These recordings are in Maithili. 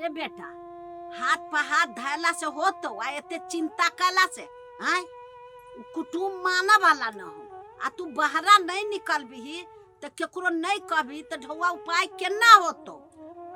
रे बेटा, हाथ पर हाथ धैला से होतो आ एते चिंता कैला से? आय, उ कुटुम माने वाला न हो आ तू बहरा नहीं निकलबिही त केकरो नहीं कहबी त ढौआ उपाय केना होतो?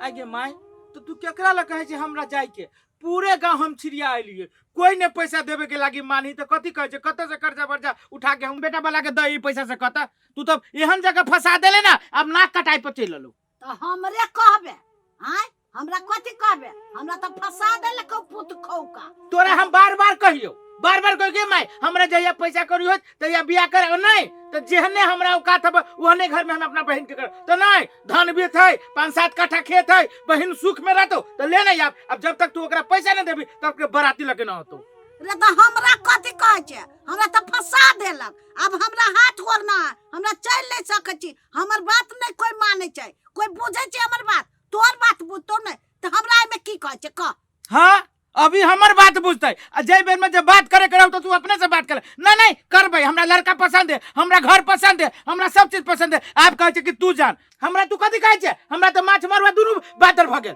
आइ गे माय, तो तू केकरा लए कहै छै हमरा जाय के? पूरे गांव हम छिड़िया एलिए, कोई ने पैसा देवे के लागी मानी। तो कथी कहै छै, कतऽ से कर्जा वर्जा उठा के हम बेटा वाला के दई पैसा से? कतऽ तू तो एहन जगह फंसा देले ना, अब नाक कटाई पर चलि एलौ। तऽ हमरे कहबे? आय, हमरा कथी कहबे? हमरा तऽ फंसा देलक पुत खौका। तोरा हम बार बार कहियो, बार बार कहियो माय, हमरा जहिया पैसा करी होत तहिया बियाह कर, नहीं तो जेहने हमरा औकात हब ओहने घर में हम अपना बहन के कर। तो नहीं धन भी है, 5-7 कट्ठा खेत है, बहन सुख में रहतो तो ले नहीं आप। अब जब तक तू ओकरा पैसा नहीं देबी तब के बराती लगे ना होतो। रे, तऽ हमरा कथी कहै छै? हमरा तऽ फंसा देलक। अब हमरा हाथ गोड़ ना, हमरा चलि नहीं सकै छी। हमर बात नहीं कोई मानै छै, कोई बुझै छै हमर बात? तोहर बात बुझतो नहीं, तऽ हमरा एहिमे की कहै छै, कह। हाँ, अभी हमर बात बुझते आ जै बेर में जब बात करे के रहू तो तू अपने से बात कर। नहीं नहीं करबै, हमरा लड़का पसंद है, हमरा घर पसंद है, हमरा सब चीज पसंद है। आप कहै छै कि तू जान, हमरा तू कथी कहै छै? हमरा तो माछ मरुआ दुनू बादर भ गेल।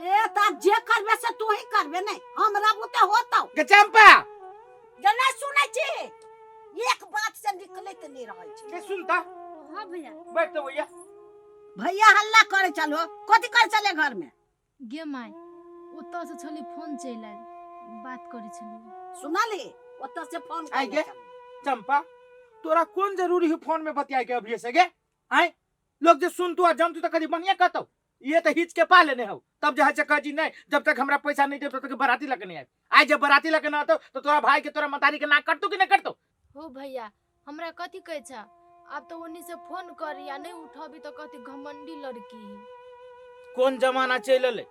ए, त जे करबे से तू ही करबे, नहीं हमरा बुते होतौ। के चंपा। जे नहीं सुनै छी, एक बात से निकलैत नहीं रहै छै। के सुनता? हाँ भैया। बैठ तो भैया। भैया हल्ला करे चलो, कथी करे चले घर में? गे माय, ओतऽ से छली फोन चलि आयल, बात करै छली। सुनली, ओतऽ से फोन आइ करने गे। छली। चंपा, तोरा कोन जरूरी है फोन में बतियाए के अभी से गे? आय, लोग जे सुनतू आ जानतू तो कभी बढ़िया कहतौ। ये तो हिच के पा लेने हो, तब जे है से कह जी नहीं, जब तक हमरा पैसा नहीं देब तब तक बराती लगे नहीं आए। आइ जब बराती लगे ना आतो तो तोरा भाई के तोरा मतारी के नाक कटतो कि नहीं कटतो? हो भैया, हमरा कथी कहै छ? आब तऽ ओन्नी से फोन करी आ नहीं उठबी तऽ कहती घमंडी लड़की है। कोन जमाना चलि एलै,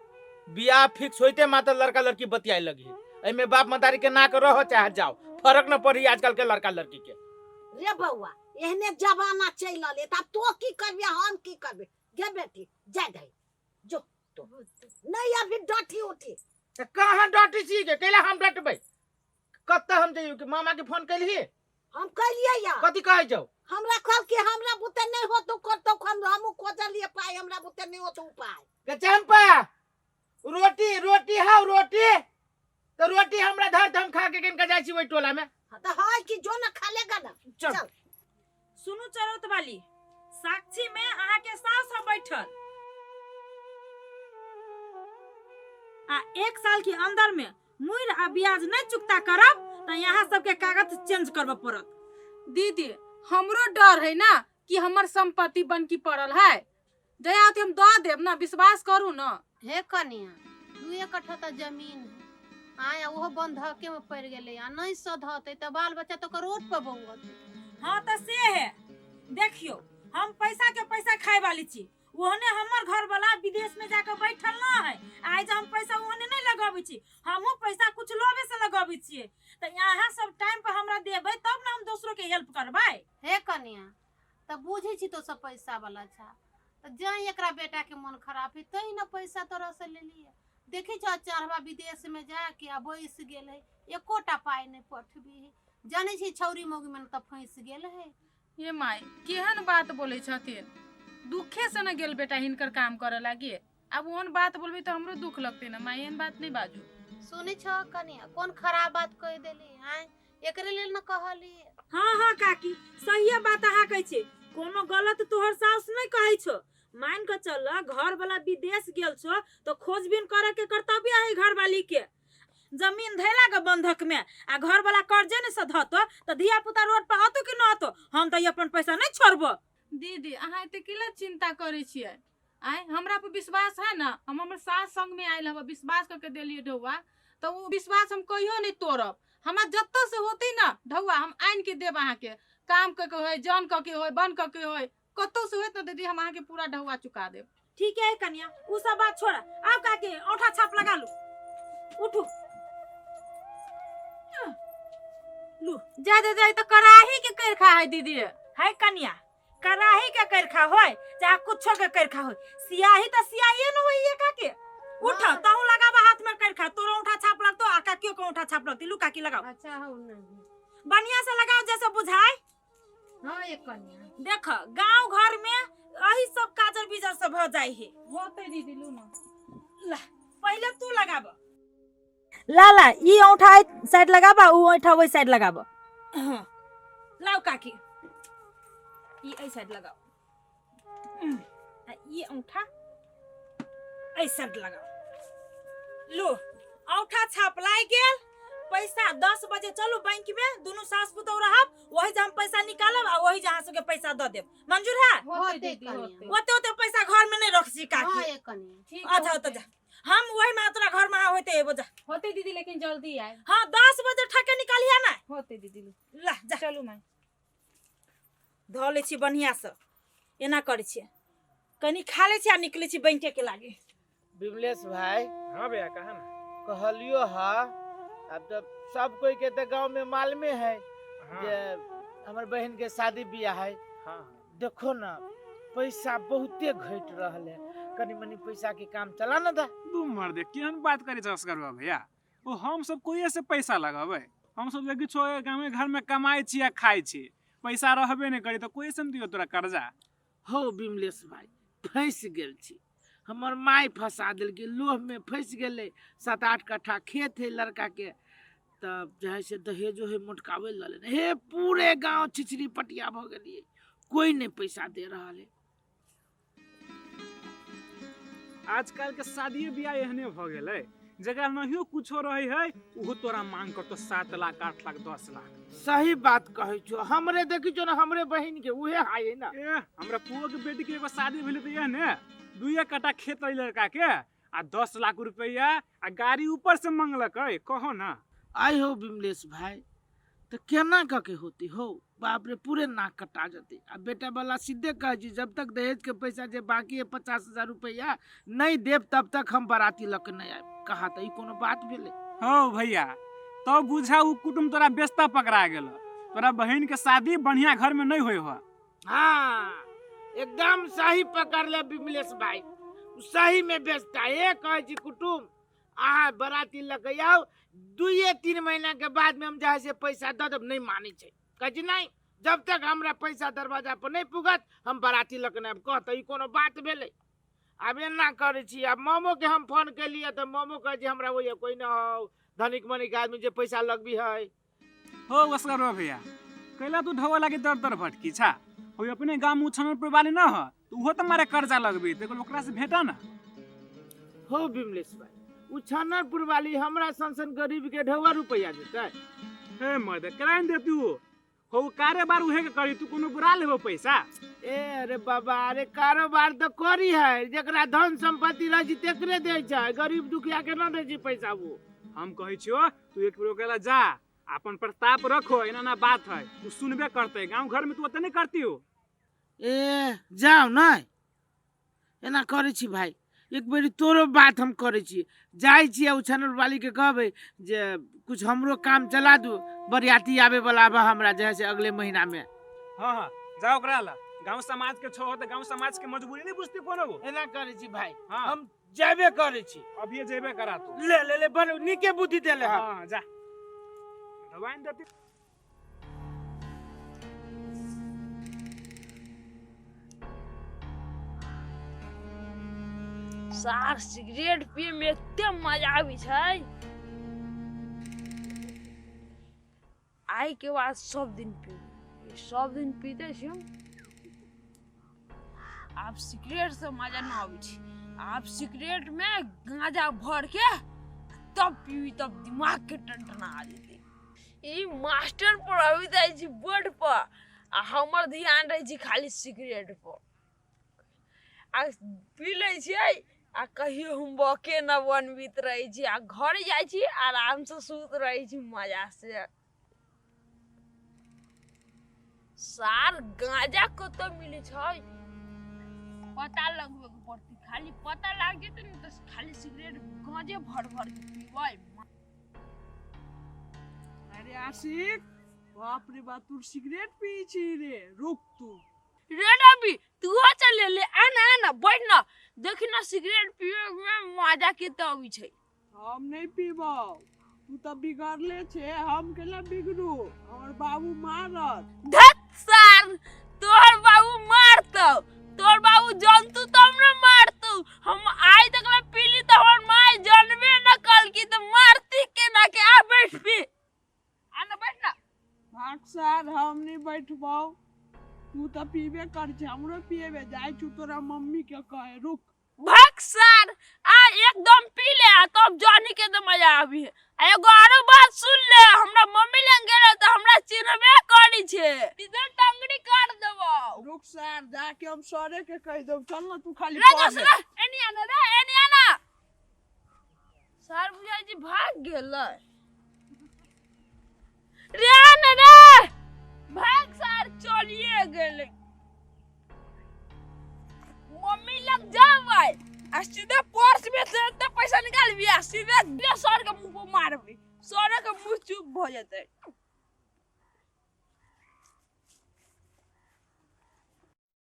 बियाह फिक्स होइते मात्र लड़का लड़की बतियाए लगी। एहिमे बाप मतारी के नाक रहो चाहे जाओ, फर्क न पड़ी आजकल के लड़का लड़की के। रे बौआ, एहने जमाना चलि एलै तऽ आब तो की करबी, हम की करबी? गे बेटी, जा दही जो तो नहीं अभी डटी उठी। तऽ कहाँ डटी छी गे? कैला हम डटबै? कतऽ हम जइयो? कि मामा के फोन कैलही? हम कैलियै या। कथी कहै छौ? हमरा कहल कि हमरा बुते नहीं होतो करतो, हम हमहूँ खोजलियै पाइ, हमरा बुते नहीं होतो उपाय। गे चंपा, रोटी रोटी हाउ रोटी तो रोटी हमरा धर, हम खा के किनका जाइ छी ओहि टोला में। हाँ, तो है कि जो ना खा लेगा ना। चल। चल। सुनू चरौत वाली, साक्षी में अहाँ के सास सब बैठल आ 1 साल के अंदर में मुइर आ ब्याज नहीं चुकता करब तो यहाँ सबके कागज चेंज करबे पड़त। दीदी, हमरो डर है ना कि हमर संपत्ति बनकी पड़ल है, जया होती हम दऽ देब ना, विश्वास करू ना। हे कनिया, 2 कट्ठा तऽ जमीन है आय, ओहो बंधके में पड़ गेलै, आ नहीं सधतै तऽ बाल बच्चा तऽ ओकर रोड पर बौअतै। हाँ तऽ से है, देखियो हम पैसा के पैसा खाए वाली छी, ओहने हमर घर वाला विदेश में जाके बैठल ना है। आइ जे हम पैसा ओहने नहीं लगाबै छी, हमहूँ पैसा कुछ लोभे से लगाबै छियै, तऽ अहाँ सब टाइम पर हमरा देबै तब ना हम दोसरो के हेल्प करबै। हे कनिया, तऽ बुझै छी तो सब पैसा वाला छा, तऽ जै एकरा बेटा के मन खराब है तै ना पैसा तोरा से लेलिए। देखै छौ चढ़वा विदेश में जाके आ बैस गेल है, एकोटा पाइ नहीं पठबी है, जानै छी छौरी मौगी में तऽ फंसि गेल है। ये माय, केहन बात बोलै छथिन, दुखे से न गेल बेटा हिनकर काम करे लागी, आब ओहन बात बोलबी तऽ हमरो दुख लगतै ना माय, एहन बात नहीं बाजू। सुनै छौ कनिया, कोन खराब बात कहि देली? आँय, एकरे लेल न कहली। हाँ हाँ काकी, सहिए बात अहाँ कहै छी, कोनो गलत तोहर साउस नहीं कहै छौ। मान के चल घर वाला विदेश गेल छौ तो खोजबीन करे के कर्तव्य है घर वाली के। जमीन धैला के बंधक में आ घर वाला कर्जे नहीं सधतो तो धिया पुता रोड पर हतो कि न हतो? हम तो अपन पैसा नहीं छोड़बो। दीदी, अहाँ एते किला चिंता करै छियै? आँय, हमरा पर विश्वास है ना, हम हमर सास संग में आयल हब, विश्वास करके देलियै ढौआ, तऽ ओ विश्वास हम कहियो नहीं तोड़ब। हमरा जतऽ से होतै ना ढौआ हम आनि के देब अहाँके, काम कऽ के होय, जन कऽ के होय, बन कऽ के होय, कतौ से होत ना दीदी, हम अहाँके पूरा ढौआ चुका देब। ठीक है कन्या, उ सब बात छोड़ा, आब काके औंठा छाप लगा लू, उठू लू। जा जा जा, ई तऽ कराही के करखा है दीदी। है कन्या, कराही के करखा होय चाहे कुछो के करखा होय, सियाही तऽ सियाहिए न होइए काके। उठ तहु लगाबा हाथ में करखा, तोरो औंठा छाप लगतो आ काकियो के औंठा छाप लगती। लू काकी लगाओ। अच्छा हो नहीं, बढ़िया से लगाओ जैसे बुझाए। हाँ एक कन्या। देख गांव घर में यही सब काजर बीजर सब हो जाए है। होते दीदी, लू ना। ला पहले ला ला ई औंठा एहि साइड लगाबा ओ औंठा ओहि साइड लगाबा। हाँ, लाओ काकी, ई एहि साइड लगाओ आ ई औंठा एहि साइड लगाओ। लो औंठा छाप लागि गेल। पैसा 10 बजे चलू बैंक में, दुनू सास पुतोह रहब, वही जे हम पैसा निकालब आ वही जे अहाँ सबके पैसा दऽ देब। मंजूर है? होते होते दीदी कनिया। होते। ओते ओते पैसा घर में नहीं रख छी काकी। हाँ, ये कनिया। ठीक अच्छा होते। ओते जा, हम वही में तोरा घर में होते एबो जा। होते दीदी, लेकिन जल्दी आए। हाँ 10 बजे ठके निकालिया ना। होते दीदी। ला जा, चलू माय। धऽ लै छी बढ़िया से, एना करै छियै, कनी खा लै छी आ निकलै छी बैंके के लागे। विमलेश भाई। हाँ भैया कहा ना। कहलियो हा, अब तो सब कोई के तो गांव में मालूमे है हाँ। जे हमर बहन के शादी बियाह है। हाँ। देखो ना पैसा बहुते घट रहल है, कनी मनी पैसा के काम चला ना दा। तू मर दे, केहन बात करे छस करबा भैया? ओ हम सब कोई से पैसा लगाबै? हम सब देखी छो गामे घर में कमाई छी आ खाई छी, पैसा रहबे नहीं करी तो कोई से हम दियो तोरा कर्जा? हो विमलेश भाई फंस गेल छी, हमर माय फंसा देलकै, लोह में फंस गेलै। 7-8 कट्ठा खेत है लड़का के, तब जे है से दहेजो है मोटकाबै लऽ लेने हे, पूरे गांव छिछरी पटिया भऽ गेलियै, कोई नहीं पैसा दे रहल है। आजकल के शादी बियाह एहने भऽ गेलै, जकरा नहियो कुछो रहे है ओहो तोरा मांग करतो 7 लाख 8 लाख 10 लाख। सही बात कहै छो, हमरे देखी छो ना हमरे बहिन के उहे हाय है ना। ए हमरा पुओ के बेटी के एगो शादी भेलै तऽ एहने 2 कट्ठा खेत रही लड़का के आ 10 लाख रुपया आ गाड़ी ऊपर से मंगलकै, कहो ना। आइ हो विमलेश भाई तो केना कऽ के होती हो, बाप रे पूरे नाक कटा जते। आ बेटा वाला सीधे कह जी जब तक दहेज के पैसा जे बाकी है 50,000 रुपया नहीं देब तब तक हम बाराती लऽ के नहीं आयब। कहा तऽ ई कोनो बात भेलै? हो भैया तो बुझा उ कुटुम तोरा बेस्ता पकड़ा गेल, तोरा बहन के शादी बढ़िया घर में नहीं होय हो। हाँ एकदम सही पकड़ ले विमलेश भाई, सही में बेचता है। कहे छी कुटुम अहाँ बराती लऽ के आउ, 2-3 महीना के बाद में हम जे है से पैसा दऽ देब, नहीं मानै छै। कहै छी नहीं जब तक हमरा पैसा दरवाजा पर नहीं पुगत हम बराती लऽ के नहीं आयब। कह तऽ ई कोनो बात भेलै? आब एना करै छी। आब मामो के हम फोन केलियै तऽ मामो कहै छै हमरा ओहिया कोई न हौ, धनिक मनिक आदमी जे पैसा लगबी है। हो असगर भैया कैला तू ढोआ लागे दर दर भटकी छा, हो अपने गांव में उछनल पर वाली न हो तो उहो तो मारे कर्जा लगबी, तो ओकरा से भेटा ना। हो विमलेश भाई उछानरपुर वाली हमरा सन सन गरीब के ढोआ रुपया देतै। हे मर्द कराइन देती हो, हो कारोबार उहे के करी, तू कोनो बुरा लेबो पैसा? ए अरे बाबा, अरे कारोबार तो करी है, जकरा धन संपत्ति रह छी तेकरे दै छै, गरीब दुखिया के न दै छै पैसा। वो हम कहै छियो तू एक बेर ओकरा जा अपन प्रताप रखो, एना ना बात है तू सुनबे करते, गांव घर में तू ओते नहीं करती हो। ए जाओ नहीं एना करै छी भाई, एक बेरी तोरो बात हम करै छी, जाइ छी आ उछानर वाली के कहबै जे कुछ हमरो काम चला दू, बरियाती आबे वाला बा हमरा जे है से अगले महीना में। हाँ हाँ जाओ ओकरा ला, गांव समाज के छो त गांव समाज के मजबूरी नहीं बुझती कोनो वो। एना करै छी भाई। हाँ। हम जाबे करै छी, अभी जेबे करा तू। ले ले ले बड़ नीके बुद्धि देले हँ। हाँ जा भगवान देती। सार सिगरेट पिए में एते मजा आबै छै, आइ के बाद सब दिन पीबै, सब दिन पीते छी हम। आब सिगरेट से मजा न आबै छै, आब सिगरेट में गांजा भर के तब पीबी, तब दिमाग के टनटना आ जेतै। ई मास्टर पढ़ाबैत रहै छै बोर्ड पर आ हमर ध्यान रहै छै खाली सिगरेट पर, आ पी लै छियै आ कहियो होमवर्के न बनबैत रहै छी, आ घर जाइ छी आराम से सुत रहै छी मजा से। सार गांजा कतऽ मिलै छै पता लगबे के पड़तै, खाली पता लाग जेतै ने तऽ खाली सिगरेट गांजे भर भर के पीबै। अरे आशिक बाप रे बाप, तू सिगरेट पी छी रे, रुक तू रे रवि तू चले ले, आना आना बैठ ना, देखी ना सिगरेट पिए में मजा केते अबै छै। हम नहीं पीबौ, तू तऽ बिगड़ले छे, हम केला बिगड़ू, हमर बाबू मारत। धत सार तोहर बाबू मारतौ, तोहर बाबू जंतु तब न मारतौ। हम आइ तक ला पीली तऽ हमर माय जनबे न कलकी तऽ मारती के बैठबौ। तू तऽ पीबे कर छै, हमरो पिएबे। जाइ छु तोरा मम्मी के कहे, रुक। भक सर, आ एकदम पी ले आ तब जानी के तो मजा आबी है। आ एगो आरो बात सुन ले, हमरा मम्मी लंग गेले त हमरा चिन्हबे करी छे, सीधे टंगड़ी काट देबो। रुक सर, जाके हम सरे के कह देब। चल ना तू खाली रे पढ़ दोस्त ले। रे, एनी आना रे, एनी आना। सर बुझाइ छी भाग गेलै रे। आना रे, भाग सर चलिए गेलै। मम्मी लग जाबै आ सीधे पर्स में से एते पैसा निकालबी आ सीधे सर के मुंह पर मारबी, सर के मुंह चुप भ जेतै।